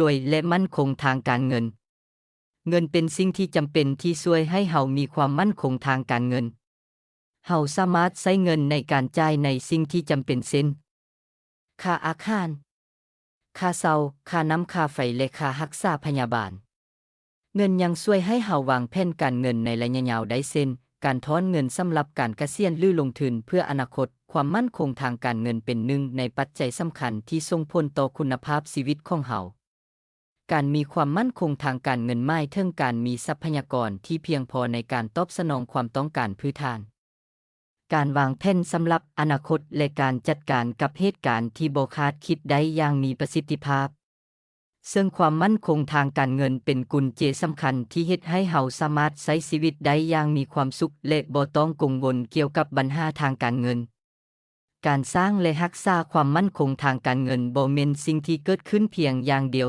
ລວຍ ແລະ ໝັ້ນຄົງທາງການເງິນ. ເງິນເປັນສິ່ງທີ່ຈຳເປັນທີ່ຊ່ວຍໃຫ້ເຮົາມີຄວາມໝັ້ນຄົງທາງການເງິນ. ເຮົາສາມາດໃຊ້ເງິນໃນການຈ່າຍໃນສິ່ງທີ່ຈຳເປັນເຊັ່ນ ຄ່າອາຫານ, ຄ່າເຊົ່າ, ຄ່ານ້ຳ, ຄ່າໄຟ ແລະ ຄ່າຮັກສາພະຍາບານ. ເງິນຍັງຊ່ວຍໃຫ້ເຮົາວາງແຜນການເງິນໃນໄລຍະຍາວໄດ້ ເຊັ່ນ ການຖອນເງິນສຳລັບການກະສຽນ ຫຼື ລົງທຶນເພື່ອອະນາຄົດ. ຄວາມໝັ້ນຄົງທາງການເງິນເປັນໜຶ່ງໃນປັດໄຈສຳຄັນທີ່ສົ່ງຜົນຕໍ່ຄຸນນະພາບຊີວິດຂອງເຮົາ. ການມີຄວາມໝັ້ນຄົງທາງການເງິນໝາຍເຖິງການມີຊັບພະຍາກອນທີ່ພຽງພໍໃນການຕອບສະໜອງຄວາມຕ້ອງການພື້ນຖານ, ການວາງແຜນສຳລັບອະນາຄົດ ແລະ ການຈັດການກັບເຫດການທີ່ບໍ່ຄາດຄິດໄດ້ຢ່າງມີປະສິດທິພາບ. ເຊິ່ງຄວາມໝັ້ນຄົງທາງການເງິນເປັນກຸນເຈສຳຄັນທີ່ເຮັດໃຫ້ເຮົາສາມາດໃຊ້ຊີວິດໄດ້ຢ່າງມີຄວາມສຸກ ແລະ ບໍ່ຕ້ອງກັງວົນກ່ຽວກັບບັນຫາທາງການເງິນ. ການສ້າງ ແລະ ຮັກສາຄວາມໝັ້ນຄົງທາງການເງິນບໍ່ແມ່ນສິ່ງທີ່ເກີດຂຶ້ນພຽງຢ່າງດຽວ,